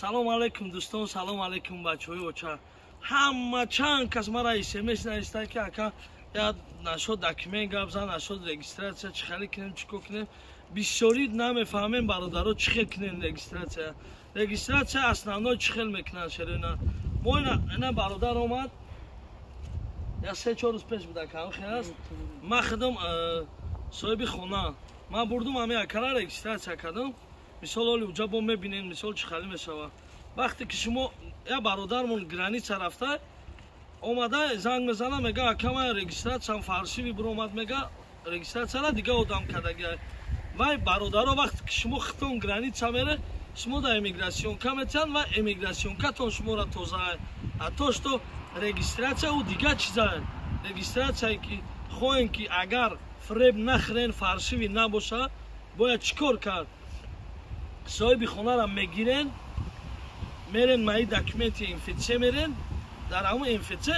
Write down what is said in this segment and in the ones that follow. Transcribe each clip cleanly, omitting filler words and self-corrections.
Салом алейкум, дӯстон, салом алейкум, бачаҳои оча. Ҳама чанд кас мара СМС нависта, ки ака, я нашод документ гап зан, нашод регистрация чӣ хеле кунем, чӣ кор кунем. Бисёри намефаҳмем, бародаро, чӣ хел кунем регистрация. Регистрация основной чӣ хел мекунанд, шерина? Мо ина бародар омад, я 3-4 рӯз пеш буда, кам хел аст. Ман худам соҳиби хона, ман бурдум ҳами акара, регистрация кардам. Мисол, оли уҷа бо мебинем, мисол, чӣ хеле мешава. Вақте ки шумо я бародармон граница рафта омада, занг мезана, мега: «Ака, ман регистрация м фальшивый биромад», мега, регистрация ра дига одам кардага. Вай бародаро, вақте ки шумо хитон граница мере, шумо да иммиграционка метиҳанд ва иммиграционка тон шуморо тоза. А то что регистрация ӯ дига чиза. Регистрация е ки хоҳем, ки агар фреб нахӯрен, фальшивый набоша, бояд чӣ кор кард? Соҳиби хонаро мегирен, мерен маи документи МФЦ мерен, дар ҳамон МФЦ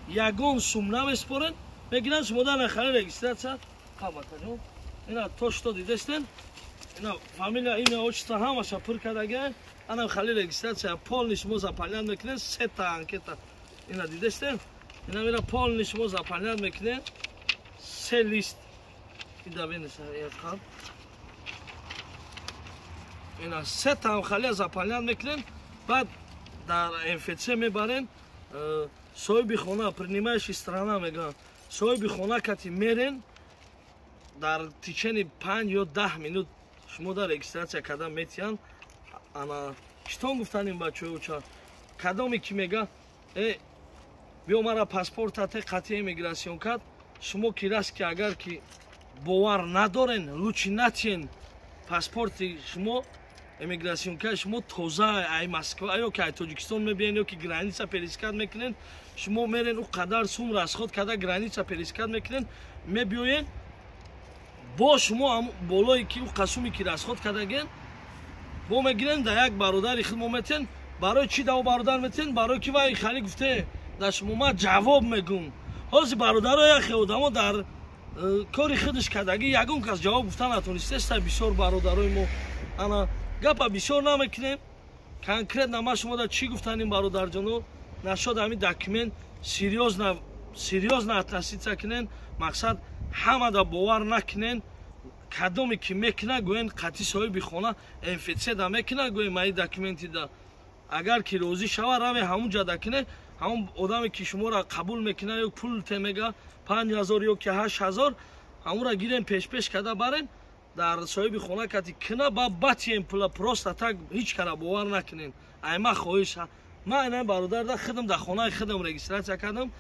ягон сум намеспорен, мегиранд шумо дар нахари регистрация. Қабатаҷон, ина то что дидестен, ина фамилия, имя, отчество ҳамаша пур кардага. Ана хали регистрация полный шумо заполнять мекунен, сета анкета. Ина дидестен, ина мера полный шумо заполнять мекунен, се лист. Ида бинеса яқаб, ина сета халия заполнять мекунен, баъд дар МФЦ мебарен. Соҳиби хона, принимающий страна мегӯянд, соҳиби хона кати мерен, дар течение 5 ё 10 минут шумо дар регистрация кардан метиҳанд. Ана читон гуфтаним, бачаҳои оча, кадоме ки мега: «Э, биё, мара паспортате қатъи иммиграцион кард», шумо ки раст ки агар ки бовар надорен, лучше натиен. Паспорти шумо, эмиграционка и шумо тоза. Ай Москва ё ки ай Тоҷикистон мебиен, ё ки граница пересекать мекунен, шумо мерен, ӯ қадар сум расход карда, граница пересекать мекунен, мебиёен, бо шумо болое ки ӯ қасуме ки расход кардаген, бо мегирен, да як бародари худ мо метен. Барои чӣ да бародар метен? Барои ки вай хали гуфте да шумо ма ҷавоб мегум. Ҳозир бародаро, яхе одамо дар кори худаш кардагӣ, ягон кас ҷавоб гуфта натонистеста. Бисёр бародарои мо, ана гапа бисёр намекунем. Конкретно ма шумо да чӣ гуфтаним, бародарҷоно? Нашод ҳамин документ серьёзно, серьёзно относиться кунен. Мақсад, ҳамада бовар накунен. Кадоме ки мекуна, гӯен қатъи соҳиби хона МФЦ да мекуна, гӯен маи документи да агар ки розӣ шава, раве ҳамун ҷа куне. Ҳамон одаме ки шуморо қабул мекуна ё пул те мега, 5000 ё ки 8000, ҳамонро гирен, пешпеш карда барен, дар соҳиби хона кати кина, ба батиен пула. Просто так ҳеҷ кара бовар накунен. Айма хоҳиш, ма ина бародарда худам дар хонаи худам регистрация кардам.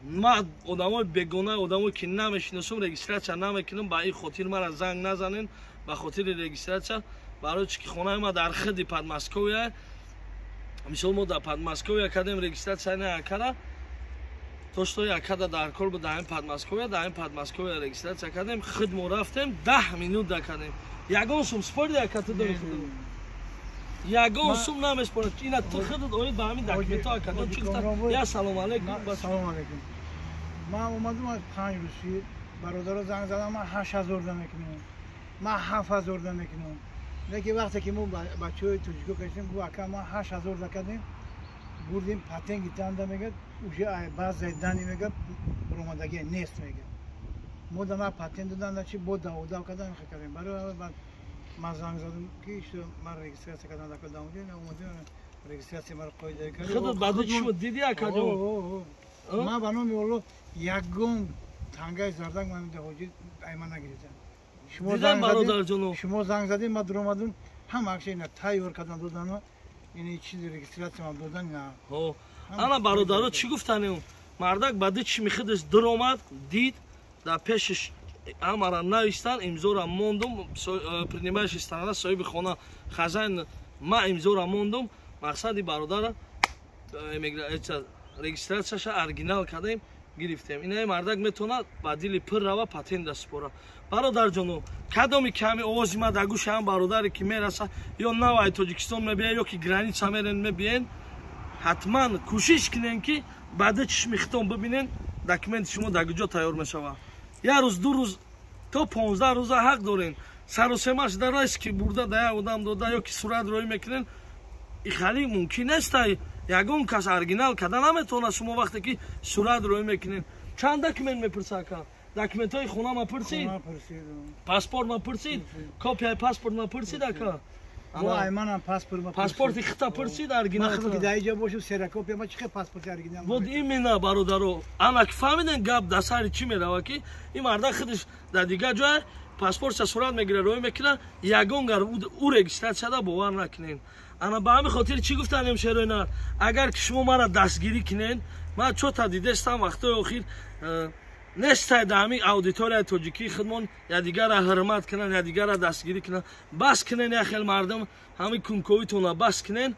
Ма одамои бегона, одамое ки намешиносум, регистрация намекунам. Ба ин хотир мара занг назанен ба хотири регистрация. Барои чи ки хонаи ма дар худи Подмосковье. Мисол, мо дар Подмосковье кардем регистрация накара, то что якада дар кор буд дар ин Подмосковье, дар ин Подмосковье регистрация кардем. Худ мо рафтем, 10 минут да кардем. Ягон сум спорди, яка ту доми худ ягон сум намеспорад. Ина ту худат оид ба ҳамин документҳо, акадон, чӣ гуфта? Я салом алейкум. Салом алейкум. Ман омадам аз 5 рӯзи, бародаро занг задам: «Ман 8000 да мекунам, ман 7000 да мекунам». Лекин вақте ки мо бачаҳои тоҷико кашидем, гуфт: «Ака, ман 8000 да кардем, бурдем, патент гитанда, мегад, уже баъзе данные, мегад, буромадагӣ нест», мегад. Мо да на патент додан, на чи, бо даводав кардан кардем. Барои ман занг задам, ки ман регистрация кардан дар омадем, регистрация маро қоида кард. Худат баъди чӣ шуд, диди, акаҷон? Ман ба номи Олло ягон тангаи зардак ман ҳоҷи айма нагирифтам. Дидам, бародарҷоно. Шумо занг задем, ман дуромадам, ҳама акша ина тайёр кардан додану ини чизи регистрация ман додан ина. Ана бародаро, чӣ гуфтанем? Мардак ба ду чишми худаш дуромад, дид, дар пешиш ҳамара навистан, имзора мондум. Принимающий страна, соҳиби хона, хозяин, ма имзора мондум. Мақсади бародара регистрация ша оригинал кардем, гирифтем. Инаи мардак метавонад ба дили пир рава, патент даспора. Бародарҷоно, кадоми ками овози ма дар гӯши ҳам бародаре ки мераса, ё навай Тоҷикистон мебиен, ё ки граница мерен, мебиен, ҳатман кӯшиш кунен, ки баъда чишми хитон бибинен, документи шумо дар куҷо тайёр мешавад. Як рӯз, 2 рӯз то 15 рӯза ҳақ дорем. Сарусемаш дар раст ки бурда да як одам дода ё ки сурат роӣ мекунен. Ихали мумкин нест, ягон кас оригинал када наметавонад. Шумо вақте ки сурат рӯй мекунед, чанд документ мепурса, ака? Документҳои хона ма пурсид, паспорт ма пурсид, копияи паспорт ма пурсид, ака? Паспорти хита пурсид оригинал. Вот именно, бародаро, ана ки фаҳмиден, гап дар сари чӣ мерава, ки ин марда худаш дар дигар ҷой паспортша сурат мегира, рӯй мекунад. Ягон гар ӯ регистратсияда бовар накунен. Ана ба ҳамин хотир чӣ гуфтанем, шероина, агар ки шумо мара дастгирӣ кунен, ман чота дидестам вақтҳои охир нестай дар ҳамин аудиторияи тоҷикии худмон якдигарра ҳурмат кунанд, якдигарра дастгирӣ кунанд. Бас кунен, як хел мардум ҳамин кунковитона бас кунен.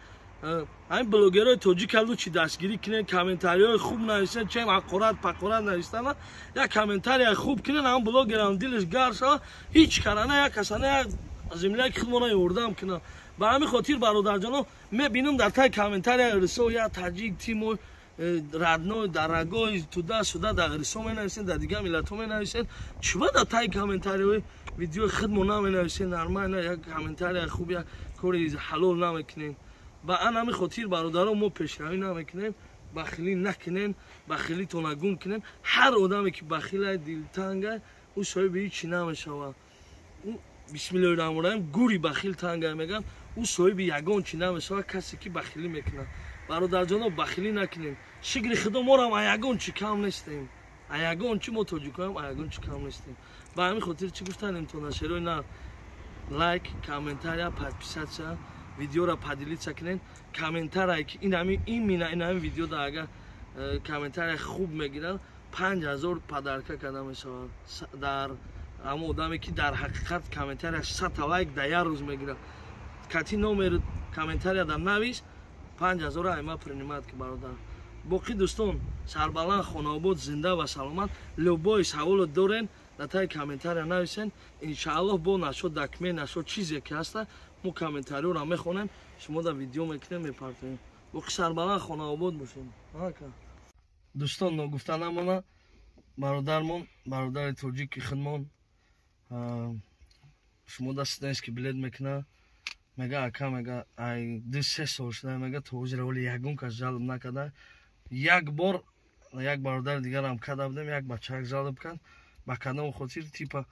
Ҳамин блогерҳои тоҷика лучи дастгирӣ кунен, комментариҳои хуб нависен, чем ҳақорат пақорат навистана. Як комментарияи хуб кунен, ҳамин блогерам дилаш гарм шава, ҳеҷ карана як касана як земляки худмона ёрдам кунад. Ба ҳамин хотир, бародарҷоно, мебинам дар таи комментария рисо я таҷик тимо родной, дорогой, туда-сюда дар рисо менависен, дар дигар миллатҳо менависен. Чиба дар таи комментариҳои видеои худмо наменависен нормально, як комментария хуб, як кори ҳалол намекунем? Ба ан ҳамин хотир, бародаро, мо пешравӣ намекунем. Бахилӣ накунен, бахилитона гум кунен. Ҳар одаме ки бахилай, дилтангай, ӯ соҳиби ҳичи намешавад. Бисмиллоҳи раҳмони раҳим, гури бахил тангай мегӯям, ӯ соҳиби ягон чи намешавад, касе ки бахилӣ мекунад. Бародарҷоно, бахилӣ накунем. Шукри худо, морам ягон чи кам нестем, ягон чи мо тоҷикоям ягон чи кам нестем. Ба ҳамин хотир чӣ гуфтанем то нашерои на лайк, комментария, подписаться, видеоро поделиться кунен. Комментария ки ин именно ин ҳамин видеода агар комментария хуб мегирад, 5000 подарка карда мешавад дар ҳамон одаме ки дар ҳақиқат комментария 100-та лайк дар як рӯз мегирад. Кати номер комментария дар навис, 5000 айма принимать ки, бародар. Боқӣ, дӯстон, сарбаланд, хонаобод, зинда ва саломат. Любой саволо дорен, дар таи комментария нависен. Иншааллоҳ, бо нашод документ, нашод чизе ки ҳаста, мо комментариёро мехонем, шумо дар видео мекунем, мепартоем. Боқӣ сарбаланд, хонаобод бошем. Дӯстон, ногуфта намона, бародармон, бародари тоҷики худмон, шумо да студентский билет мекуна. Мега, ака, мега, ай 2-3 сол шуда, мега, то ҳозира вале ягон кас жалб накарда. Як бор як бародари дигарам карда будем, як бачаак жалб кард. Ба кадом хотир? Типа,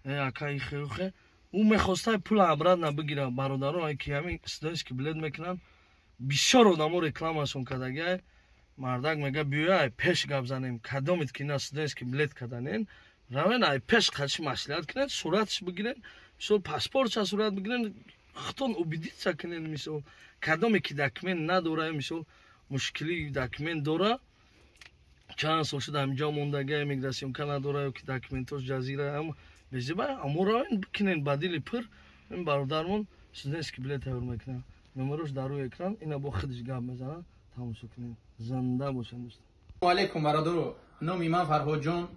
ака, ихеухе, ӯ мехостай пула обратно бигира. Бародарон, ки ҳамин студентский билет мекунанд, бисёр одамо рекламашон кардагиай. Мардак мега, биёй, пеш гап занем. Кадомед ки на студентский билет карданен, равен, ай пеш қачи маслиҳат кунед, суратш бигирен, мисол, паспортша сурат бигирен, худтон убедиться кунед. Мисол, кадоме ки документ надора, мисол, мушкили документ дора, чанд сол шуда ҳаминҷо мондага, миграционка надора ё ки документош ҷазира безиба, амо равен бикунен ба дили пир. Ин бародармон студентский билет тайёр мекунад, номерош дар рӯи экран, ина бо худиш гап мезанад, тамошо кунед. Зинда бошанд, дӯстон. Алейкум, бародаро, номи ман Фарҳодҷон.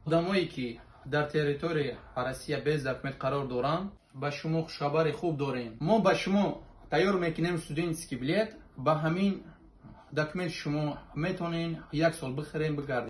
Одамое ки дар территорияи Россия без документ қарор доранд, ба шумо хушхабари хуб дорем. Мо ба шумо тайёр мекунем студентский билет. Ба ҳамин документ шумо метавонед як сол бихарем, бигардед.